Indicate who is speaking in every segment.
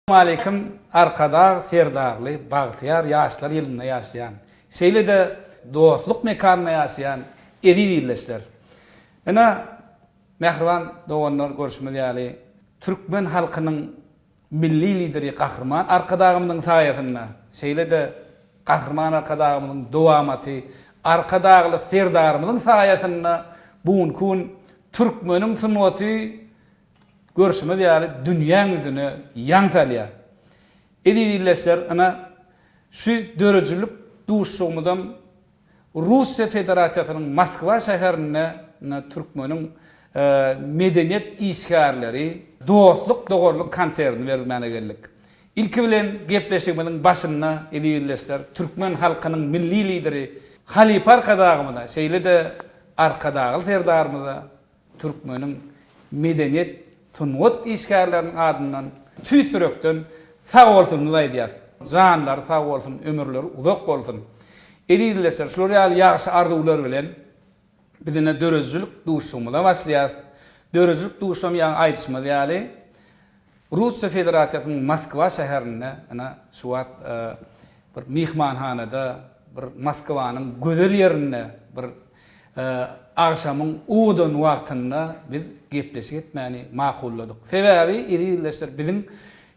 Speaker 1: Aleýkum Arkadag Serdarly bagtyýar ýaşlar ýylynda ýaşaýan, şeýle-de dostluk mekanynda ýaşaýan eziz ildeşler! Ine, mähriban doganlar görşümiz ýaly, türkmen halkynyň Milli Lideri Gahryman Arkadagymyzyň saýasynda, şeýle-de Gahryman Arkadagymyzyň dowamaty Arkadagly Serdarymyzyň saýasynda bu günki gün türkmeniň sungaty Görşümiz ýaly, dünýäň ýüzüne ýaň salýar. Eziz ildeşler, ynha, şu döredijilik duşuşygymyzam Russiýa Federasiýasynyň Moskwa şäherinde ynha türkmeniň medeniýet işgärleri dostluk-doganlyk konsertini bermäne geldik. Ilki bilen gepleşigimiziň başynda, eziz ildeşler, türkmen halkynyň Milli Lideri halypa Arkadagymyza, şeýle-de Arkadagly Serdarymyza Türkmeniň medeniýet, sungat işgärleriniň adyndan tüýs ýürekden sag bolsunymyzy aýdýas. Janlary sag bolsun, ömürleri uzak bolsun. Eziz ildeşler, şular ýaly ýagşy arzuwlar bilen biz ine döredijilik duşuşygymyza başlaýas. Döredijilik duşuşygam ýaňy aýdyşymyz ýaly Russiýa Federasiýasynyň Moskwa şäherinde ine şu wagt bir myhmanhanada, bir Moskwanyň gözel ýerinde bir Agşamyň uwudan wagtynda biz gepleşik etmäni makulladyk. Sebäbi, eziz ildeşler, biziň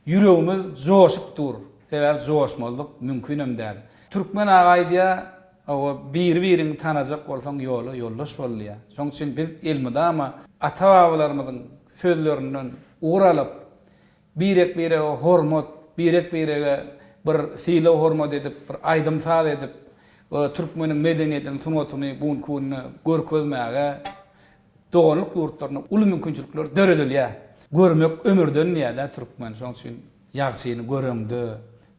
Speaker 1: ýüregimiz joşup dur. Sebäbi joşmazlyk mümkinem däl. Türkmen aga aýdýar, Hawa, biri-biriňi tanajak bolsaň ýola ýoldaş bol diýýär. Şonuň üçin biz elmydama ata-babalarymyzyň sözlerinden ugur alyp, Birek-birege hormat, birek-birege bir sylag-hormat edip, bir aýdym-saz edip, türkmeniň medeniýetini, sungatyny bu günki günde görkezmäge doganlyk ýurtlarynda uly mümkinçilikler döredilýär. Görmek ömürden diýýär-dä türkmen. Şonuň üçin ýagşyny göreňde,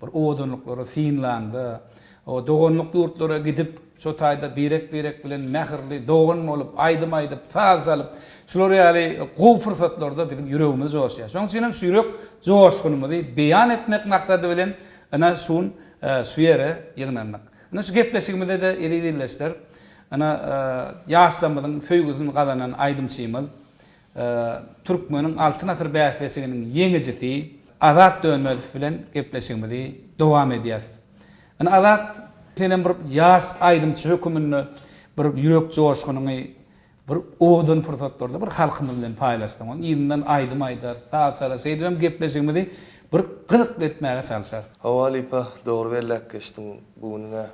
Speaker 1: Bir owadanlyklary synlaňda, doganlyk ýurtlara gidip, şo taýda birek-birek bilen mähirli dogan bolup, aýdym aýdyp, saz çalyp, şular ýaly gowy pursatlarda biziň ýüregimiz joşýar. Şonuň üçin hem şu ýürek joşgunymyzy beýan etmek maksady bilen ynha şu gün şu ýere ýygnandyk. Ynha şu gepleşigimizde-de eziz ildeşler, ynha ýaşlarymyzyň söýgüsini gazanan aýdymçymyz, Türkmeniň Altyn asyr bäsleşiginiň ýeňijisi Azat Dönmezow bilen gepleşigimizi dowam edýäs. Indi Azat, senem bir ýaş aýdymçy höküminde bir ýürek joşgunyňy bir owadan pursatlarda bir halkymyz bilen paýlaşsaň, onuň yzyndan aýdym aýdarys, saz çalarys, şeýdibem gepleşigimizi bir gyzykly etmäge çalşarys.
Speaker 2: Hawa halypa, dogry belläp geçdiň. Bu gün-ä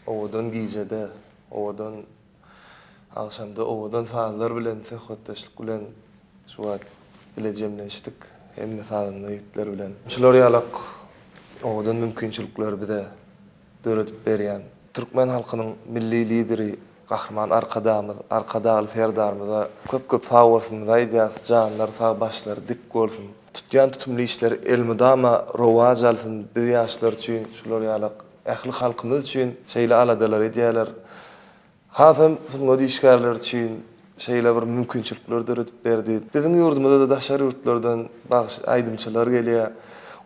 Speaker 2: owadan gijede, owadan Agşamda owadan sazlar bilen söhbetdeşlik bilen şu wagt bile jemlenişdik hemme sazanda ýigitler bilen. Şular ýalak owadan mümkinçilikleri bize döredip berýän türkmen halkynyň Milli Lideri Gahryman Arkadagymyz, Arkadagly Serdarymyza köp köp sag bolsunymyzy aýdýas, janlary sag başlary dik bolsun. Tutýan tutumly işleri elmydama rowaç alsyn biz ýaşlar üçin şular ýalak ähli halkymyz üçin şeýle aladalar edýäler. Hasam sungat işgärleri üçin şeýle bir mümkinçilikleri döredip berdi. Biziň ýurdumyza-da daşary ýurtlardan bagşy, aýdymçylar gelýär.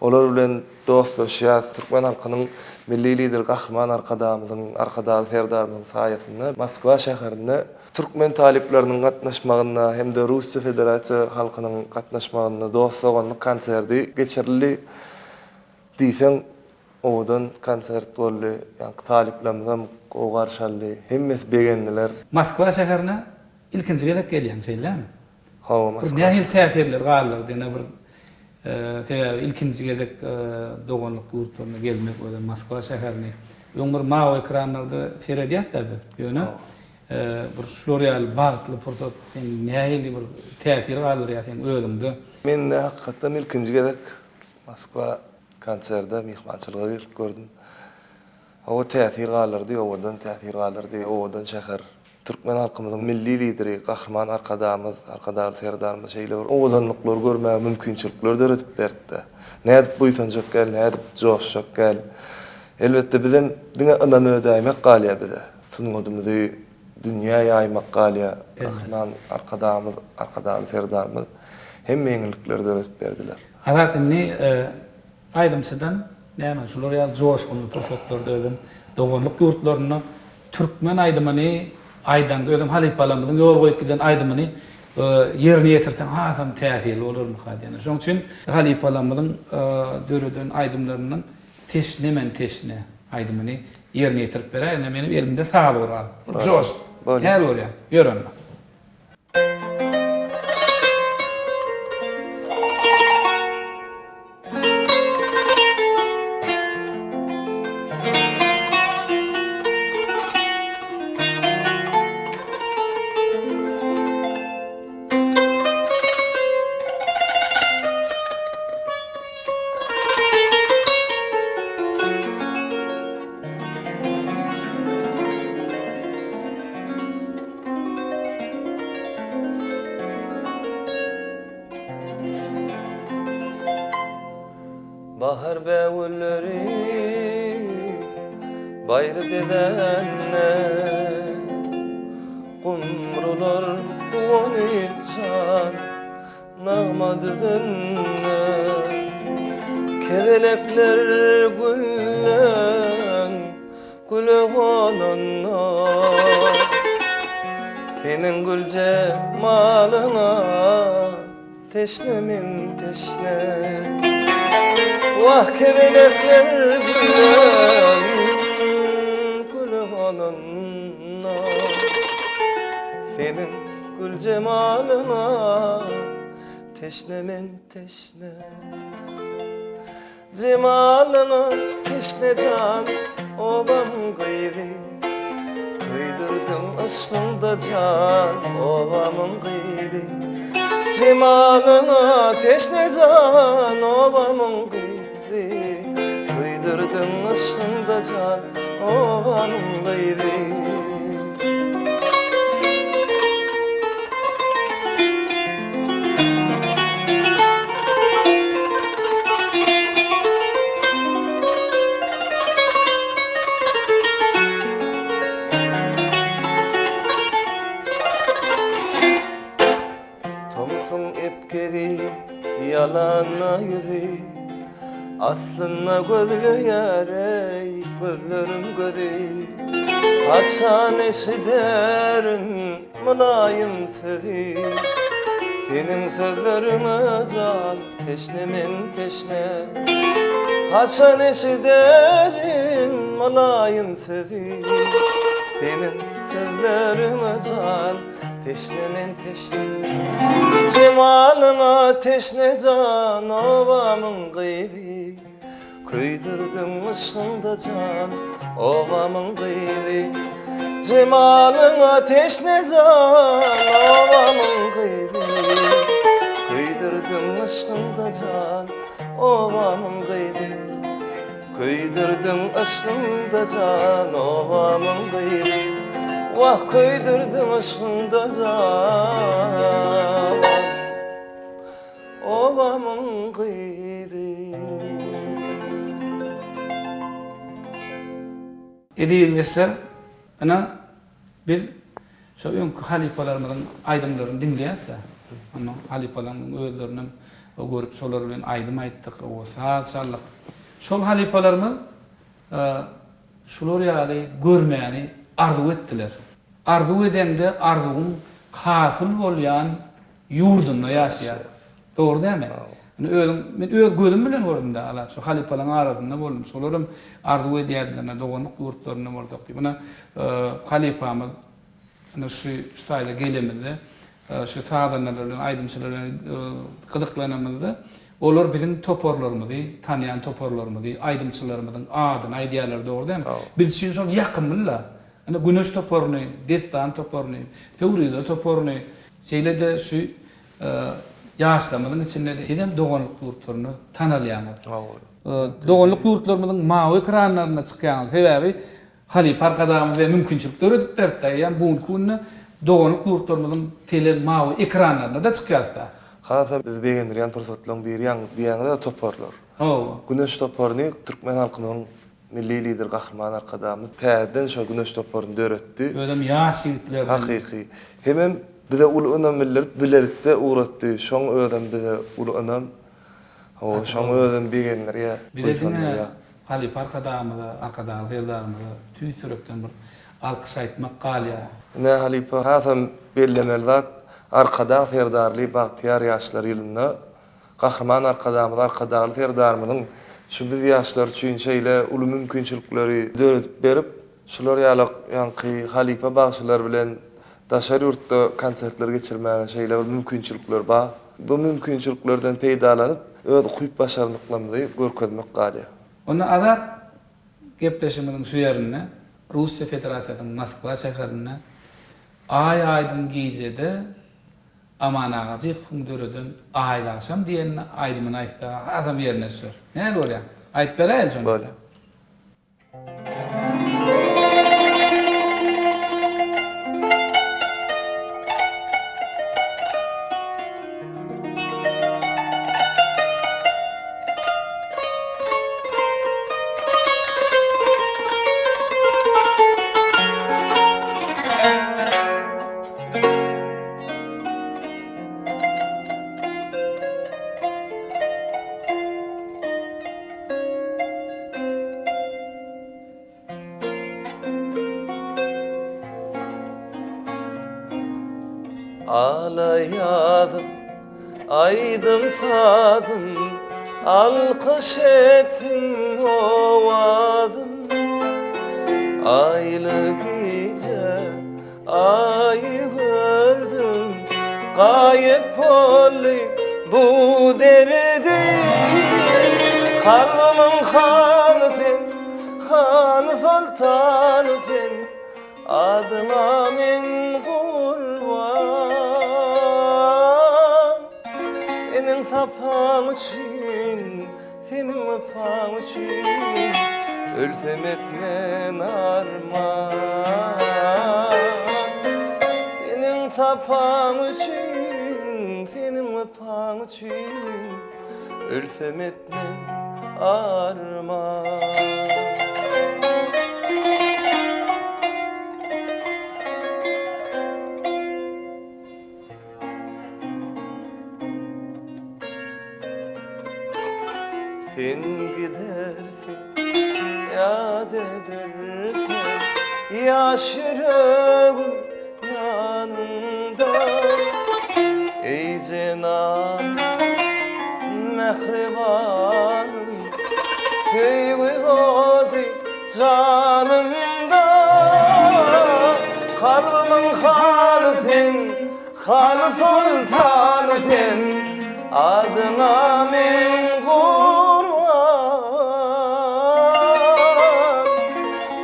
Speaker 2: Olar bilen dostlaşýas. Türkmen halkynyň Milli Lideri Gahryman Arkadagymyzyň, Arkadagly Serdarymyzyň saýasynda Moskwa şäherinde türkmen talyplarynyň gatnaşmagynda hem-de Russiýa Federasiýa halkynyň gatnaşmagynda dost-doganlyk konserti geçirildi. Diýseň Owadan konsert boldy. Ýaňky talyplarymyzam gowy garşy aldy. Hemmesi begendiler.
Speaker 1: Moskwa şäherine ilkinji gezek gelýäň, şeýlemi?
Speaker 2: Hawa, Moskwa.
Speaker 1: Bir nähili täsirler galdyrdy ýene bir sebäbi ilkinji gezek doganlyk ýurtlaryna gelmek özem Moskwa şäherini. Öň bir mawy ekranlarda seredýäs-dä biz. Ýöne bir şular ýaly bagtly pursat seň nähili bir täsir galdyrýar seň özüňde?
Speaker 2: Mende hakykatdan ilkinji gezek Moskwa konserde myhmançylyga gelip gördüm. Hawa täsir galdyrdy, owadan täsir galdyrdy, owadan şäher. Türkmen halkymyzyň Milli Lideri Gahryman Arkadagymyz, Arkadagly Serdarymyz şeýle bir owadanlyklary görmäge mümkinçilikler döredip berdi-de. Nädip buýsanjak däl, nädip joşjak däl. Elbetde bizem diňe ynam ödäýmek galýar bize. Sungatymyzy dünýä ýaýmak galýar. Gahryman Arkadagymyz, Arkadagly Serdarymyz hemme ýeňillikleri döredip berdiler.
Speaker 1: Azat indi aýdymçydan näme şular ýaly joşgunly pursatlarda özem doganlyk ýurtlarynda türkmen aýdymyny aýdaňda özem halypalarymyzyň ýol goýup giden aýdymyny bir. ýerine ýetirseň hasam täsirli bolarmyka diýen. Şonuň üçin halypalarymyzyň döreden aýdymlaryndan Teşne men teşne aýdymyny ýerine ýetirip beräý. Ine meniň elimde saz gural. Joş. Näl görýäň? Ýör onda.
Speaker 2: Bahar bägülleri baýry bezände Gumrular guwanyp jan nagma düzende Kebelekler gülden güle gonanda Seniň gül jemalyňa Teşne men teşne Wah kebelekler gülden Güle gonanda Seniň gül jemalyňa Teşne men teşne Jemalyňa teşne jan obamyň gyzy Köýdürdiň yşkyňda jan obamyň gyzy Jemalyňa teşne jan obamyň gyzy Köýdürdiň yşkyňda jan obamyň gyzy. Tomsuň epgegi ýalana ýüzi Aslynda gözleýär eý gözlerim gözi Haçan eşiderin Mylaýym sözi Seniň sözleriňe jan teşne men teşne Haçan eşiderin mylaýym sözi Seniň sözleriňe jan teşne men teşne Jemalyňa teşne jan obamyň gyzy Köýdürdiň yşgyňda jan obamyň gyzy Jemalyňa teşne jan obamyň gyzy Köýdürdiň yşgyňda jan obamyň gyzy Köýdürdiň yşgyňda jan obamyň gyzy Wah köýdürdiň yşgyňda jan Obamyň gyzy.
Speaker 1: Eziz ildeşler, ynha, biz şo öňki halypalarymyzyň aýdymlaryny diňleýäs-de. Onda halypalarymyzyň özlerinem görüp, şolar bilen aýdym aýtdyk, saz çaldyk. Şol halypalarymyz şular ýaly görmäni arzuw etdiler. Arzuw edeňde arzuwyň hasyl bolýan ýurdunda ýaşaýar. Dogry dälmi? Indi özüň, men öz gözüm bilen gördüm-dä, Alaç, şo halypalaryň arasynda boldum. Şolaram arzuw edýärdiler, ine, doganlyk ýurtlarynda bolsak diýip. Ine, halypamyz, ine, şu, şu taýda gelemizde, şu sazandalar bilen, aýdymçylar bilen gyzyklanamyzda, olar biziň toparlarymyzy, tanýan toparlarymyzy, aýdymçylarymyzyň adyny aýdýarlar, dogry dälmi? Biz üçin şol ýakymly-la. Ine, Güneş toparyny, Dessan toparyny, Pöwrize toparyny, şeýle-de şu ýaşlarymyzyň içinde-de sizem doganlyk ýurtlarynda tanalýaňyz. Doganlyk ýurtlarymyzyň mawy ekranlarynda çykýaňyz. Sebäbi halypa Arkadagymyz bize mümkinçilik döredip berdi-de, eýýäm bu günki günde doganlyk ýurtlarymyzyň tele mawy ekranlarynda-da çykýarys-da.
Speaker 2: Hasam bizi begendirýän pursatlaryň biri ýaňy diýýäňiz-ä toparlar.
Speaker 1: Hawa.
Speaker 2: Güneş toparyny türkmen halkymyzyň Milli Lider Gahryman Arkadagymyz täzeden şol Güneş toparyny döretdi.
Speaker 1: Özem ýaş ýigitlerden.
Speaker 2: Hakyky. Hemem bize uly ynam bildirip, bilelikde ugratdy. Şoň özem bize uly ynam. Hawa, şoň özem begendirýär,
Speaker 1: Bize diňe
Speaker 2: buýsandyrýar.
Speaker 1: halypa Arkadagymyza, Arkadagly Serdarymyza tüýs ýürekden bir alkyş aýtmak galýar.
Speaker 2: Ine, halypa, hasam bellemeli zat, Arkadag Serdarly bagtyýar ýaşlar ýylynda Gahryman Arkadagymyz Arkadagly Serdarymyzyň şu biz ýaşlar üçin şeýle uly mümkinçilikleri döredip berip, şular ýalak ýaňky halypa bagşylar bilen daşary ýurtda konsertler geçirmäge şeýle bir mümkinçilikler bar. Bu mümkinçiliklerden peýdalanyp, öz ukyp-başarnyklarymyzy görkezmek galýar.
Speaker 1: Onda Azat gepleşigimiziň şu ýerinde Russiýa Federasiýasynyň Moskwa şäherinde Aý aýdyň gijede Aman Agajykowyň döreden Aýly agşam diýen aýdymyny aýtsa hasam ýerine düşer. Nähili bolýar? Aýdyp beräýeli şony.
Speaker 2: Bolýar. Ala ýazym, aýdym-sazym, Alkyş etsin owazym. Aýly gije Aýy gördüm, gaýyp boldy bu derdim. Kalbymyň hany sen, hany soltany sen, Adyňa men gurban. Seniň sapaň üçin Seniň wepaň üçin ölsem etmen arman. Seniň sapaň üçin, seniň wepaň üçin ölsem etmen arman. Sen gidersen, ýat edersen, Ýaş ýüregim ýanyňda. Eý jenanym, mähribanym, Söýgi ody janymda. Kalbymyň hany sen, Han soltany sen, adyňa men gurban.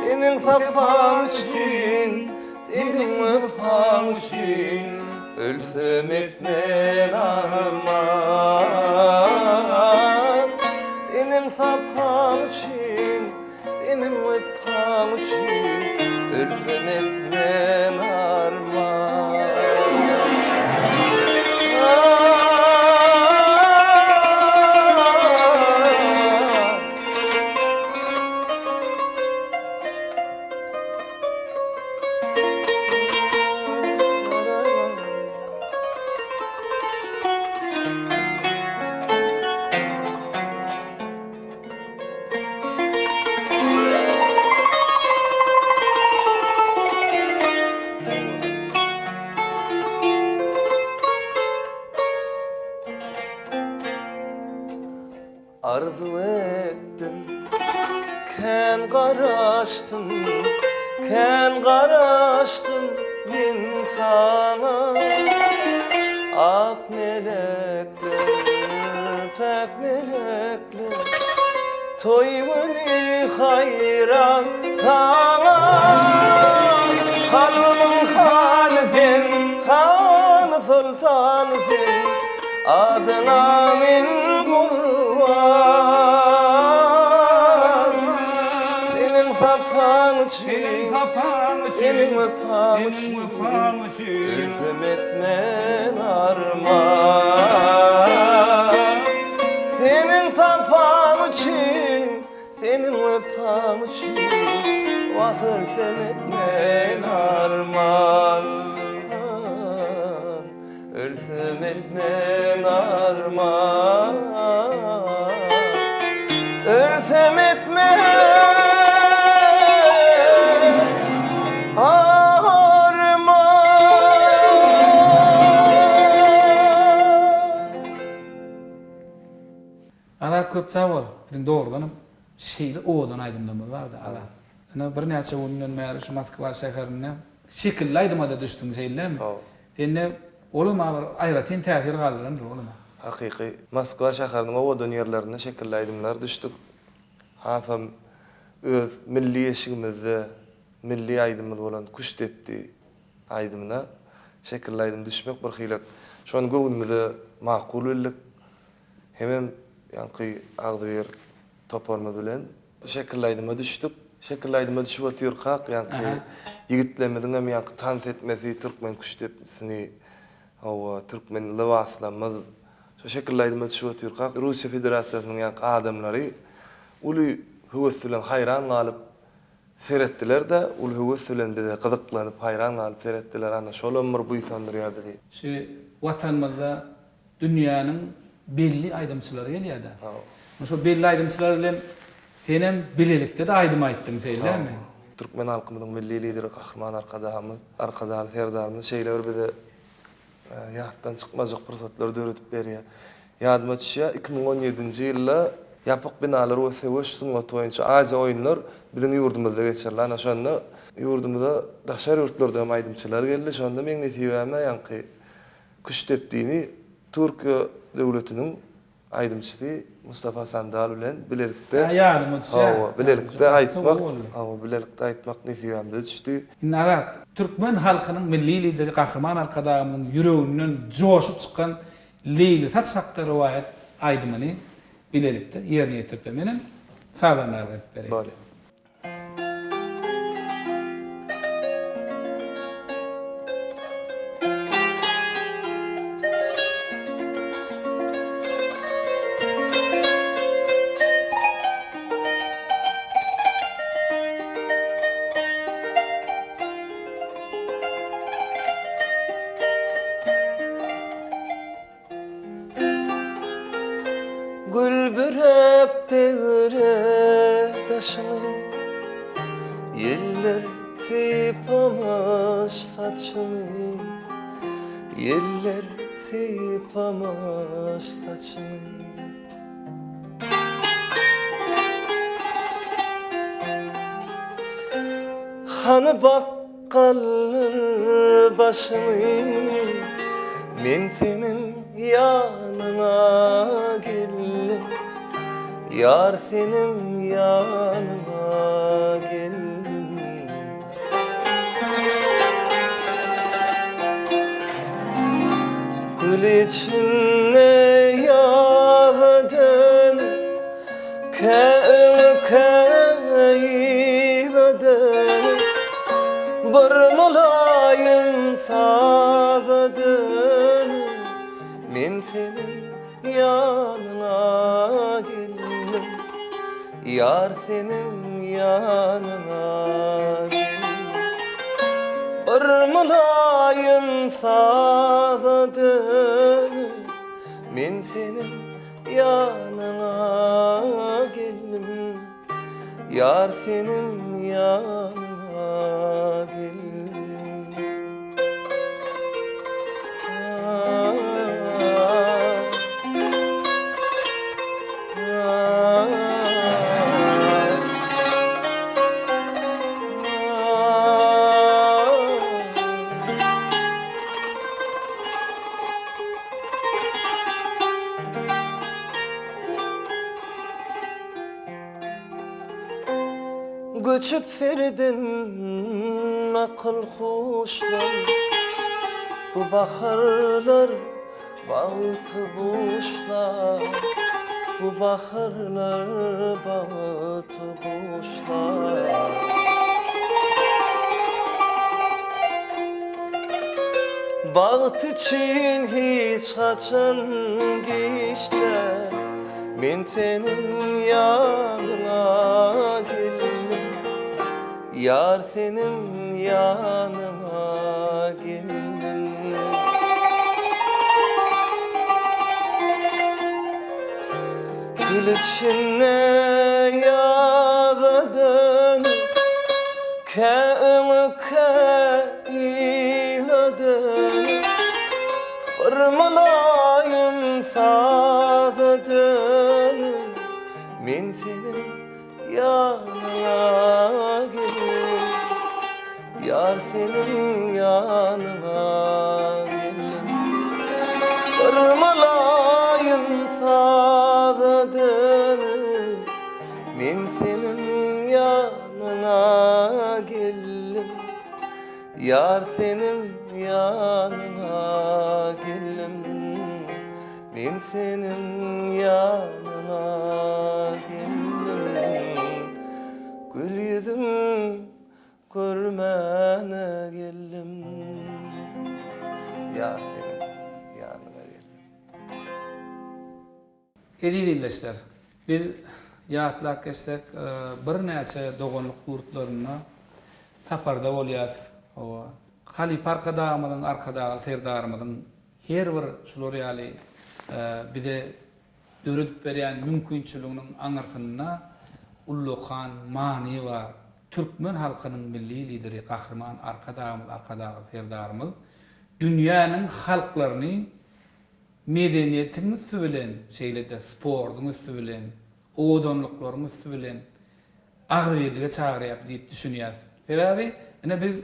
Speaker 2: Seniň sapaň üçin, seniň wepaň üçin, ölsem etmen arman. Seniň sapaň üçin, Seniň wepaň üçin ölsem etmen arman. Arzuw etdim, kän garaşdym, kän garaşdym men saňa. Ak melekler, päk melekler. Toý güni haýran saňa Kalbymyň hany sen, hany soltany sen Adyňa men gurban Seniň sapaň üçin, seniň wepaň üçin Ölsem etmen arman. Seniň sapaň üçin, seniň wepaň üçin, Wah ölsem etmen arman. Ölsem etmen arman. Ölsem etmen arman.
Speaker 1: köp sag bol. Biziň dogrudanam şeýle owadan aýdymlarymyz bardy Azat. Ine birnäçe günden bäri şu Moskwa şäherinde şekilli aýdymada düşdüň şeýle dälmi?
Speaker 2: Hawa.
Speaker 1: Sende olam-a bir aýratyn täsir galdyrandyr olam-a.
Speaker 2: Hakyky Moskwa şäheriniň owadan ýerlerinde şekilli aýdymlar düşdük. Hasam öz milli eşigimizde milli aýdymymyz bolan Küştdepdi aýdymyna şekilli aýdym düşmek bir hili şony göwnümize makul bildik. Hemem ýaňky agzybir toparymyz bilen şekilli aýdyma düşdük. Şekilli aýdyma düşüp otyrkak ýaňky ýigitlerimiziňem ýaňky tans etmesi türkmen küştdepdisini hawa türkmen lybaslarymyz şo şekilli aýdyma düşüp otyrkak Russiýa Federasiýasynyň ýaňky adamlary uly höwes bilen haýran galyp Seretdiler-de, uly höwes bilen bize gyzyklanyp, haýran galyp seretdiler. Ana, şolam bir buýsandyrýar bizi.
Speaker 1: Şu Watanymyzda dünýäniň belli aýdymçylary gelýär-dä. Şo belli aýdymçylar bilen senem bilelikde-de aýdym aýtdyň, şeýle dälmi?
Speaker 2: Türkmen halkymyzyň Milli Lideri Gahryman Arkadagymyz, Arkadagly Serdarymyz şeýle bir bize Ýatdan çykmajak pursatlary döredip berýär. Ýadyma düşýär, 2017-nji ýylda ýapyk binalar we söweş sungaty boýunça Aziýa oýunlar biziň ýurdumyzda geçirildi. Ana şonda ýurdumyza daşary ýurtlardan hem aýdymçylar geldi. Şonda meň nesibäme ýaňky Küştdepdini Türkiýe döwletiniň Aýdymçysy Mustafa Sandal bilen bilelikde
Speaker 1: Hä ýadyma düşýär.
Speaker 2: Hawa, bilelikde aýtmak, hawa, bilelikde aýtmak nesibämize düşdi.
Speaker 1: Indi Azat, türkmen halkynyň Milli Lideri Gahryman Arkadagymyzyň ýüreginden joşup çykan Leýli saç hakda rowaýat aýdymyny bilelikde ýerine ýetirip ber. Menem sazandarlyk edip bereýin.
Speaker 2: Bolýar. Gül bürep degre daşyňy, Ýeller sypamyş saçyňy, Ýeller sypamyş saçyňy. Hany bak Galdyr başyňy, men seniň ýanyňa geldim, Ýar seniň ýanyňa geldim. Gül içinde ýaza dönüp, Kä öňe kä yza dönüp, Bir mylaýym saza dönüp, Men seniň ýanyňa geldim, Ýar seniň ýanyňa geldim. Bir mylaýym saza dönüp, Men seniň Ýanyňa geldim, ýar seniň ýanyňa geldim. Göçüp serden akyl-huşlar, Bu baharlar bagty buşlar, Bu baharlar bagty buşlar. Bagt üçin hiç haçan giç däl, Men seniň ýanyňa geldim, Ýar seniň ýanyňa geldim. Gül içinde ýaza dönüp, Kä öňe kä yza dönüp, Bir mylaýym saza dönüp. Men seniň ýanyňa geldim. Ýar seniň ýanyňa geldim. Bir mylaýym saza dönüp, Men seniň ýanyňa geldim. Ýar seniň ýanyňa geldim. Men seniň ýanyňa geldim. Gül ýüzüň görmäne geldim. Ýar seniň ýanyňa geldim.
Speaker 1: Eziz ildeşler, biz ýatlap geçsek, birnäçe doganlyk ýurtlarynda saparda bolýas. Hawa, halypa Arkadagymyzyň, Arkadagly Serdarymyzyň her bir şular ýaly bize döredip berýän mümkinçiliginiň aňyrsynda ullakan many bar. Türkmen halkynyň Milli Lideri Gahryman Arkadagymyz, Arkadagly Serdarymyz dünýäniň halklaryny Medeniýetiň üsti bilen, şeýle-de sportuň üsti bilen, owadanlyklaryň üsti bilen agzybirlige çagyrýar diýip düşünýäris. Sebäbi, ine biz,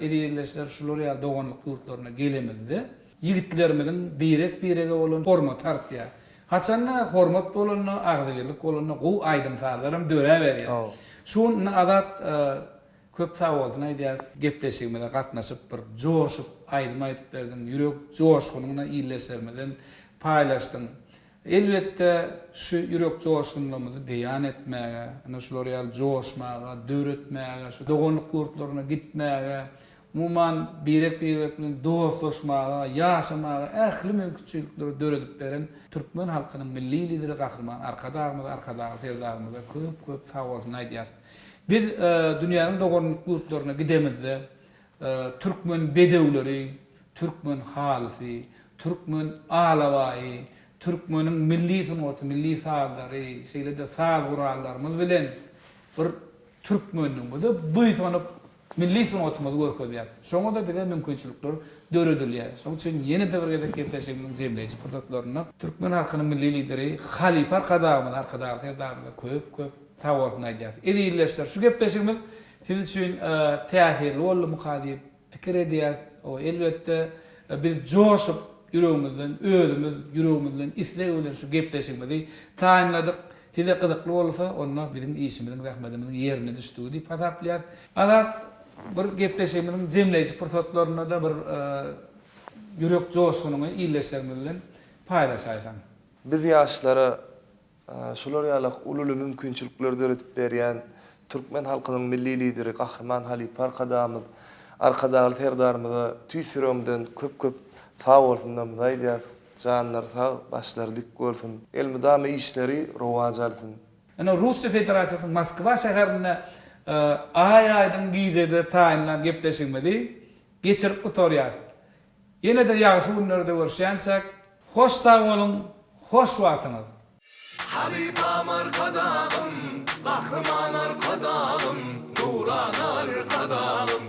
Speaker 1: eziz ildeşler, şular ýaly doganlyk ýurtlaryna gelemizde, ýigitlerimiziň birek-birege bolan hormaty artýar. Haçanda hormat bolanda, agzybirlik bolanda gowy aýdym-sazlar hem döräberýär. Şu gün indi Azat Köp sagbolsun aýdýas gepleşigimize gatnaşyp bir joşup aýdym aýdyp berdiň ýürek joşgunyňy ildeşlerimizden paýlaşdyň. Elbetde şu ýürek joşgunlarymyzy beýan etmäge ine şular ýaly joşmaga döretmäge şu doganlyk ýurtlaryna gitmäge umuman birek birek bilen dostlaşmaga ýaşamaga ähli mümkinçilikleri döredip beren türkmen halkynyň milli lideri Gahryman Arkadagymyza Arkadagly Serdarymyza köp köp sagbolsun aýdýas. Biz dünýäniň doganlyk ýurtlaryna gidemizde, türkmen bedewleri, türkmen halysy, türkmen alabaýy, türkmeniň milli sungaty, milli sazlary, şeýle-de saz gurallarymyz bilen bir türkmenligimize buýsanyp, milli sungatymyzy görkezýäris. Şoňa-da bize mümkinçilikler döredilýär. Şonuň üçin ýene-de bir gezek gepleşigimiziň jemleýji pursatlarynda türkmen halkynyň Milli Lideri, halypa Arkadagymyza, Arkadagly Serdarymyza köp-köp Sag bolsun aýdýas. Eziz ildeşler şu gepleşigimiz siz üçin täsirli boldumyka diýip pikir edýäs. Elbetde biz joşup ýüregimizden özümiz ýüregimizden isleg bilen şu gepleşigimizi taýynladyk. Size gyzykly bolsa onda biziň işimiziň zähmetimiziň ýerine düşdügi diýip hasaplaýas. Azat bir gepleşigimiziň jemleýji pursatlarynda-da bir ýürek joşgunyňy ildeşlerimiz bilen paýlaşaýsaň.
Speaker 2: Biz ýaşlara Şular ýaly uly-uly mümkinçilikleri döredip berýän türkmen halkynyň Milli Lideri Gahryman halypa Arkadagymyz, Arkadagly Serdarymyza tüýs ýüregimden köp-köp sag bolsunlarymyzy aýdýas. Janlary sag, başlary dik bolsun. Elmydama işleri rowaç alsyn.
Speaker 1: Ine, Russiýa Federasiýasynyň Moskwa şäherinde aý-aýdyň gijede taýynlan gepleşigimizi geçirip gutarýarys. Ýene-de ýagşy günlerde görüşýänçäk, hoş sag boluň, hoş wagtyňyz!
Speaker 3: Halypam Arkadagym, Gahryman Arkadagym, Nurana Arkadagym.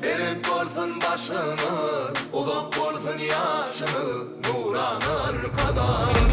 Speaker 3: Belent bolsun başyňyz, uzak bolsun ýaşyňyz, Nurana Arkadagym.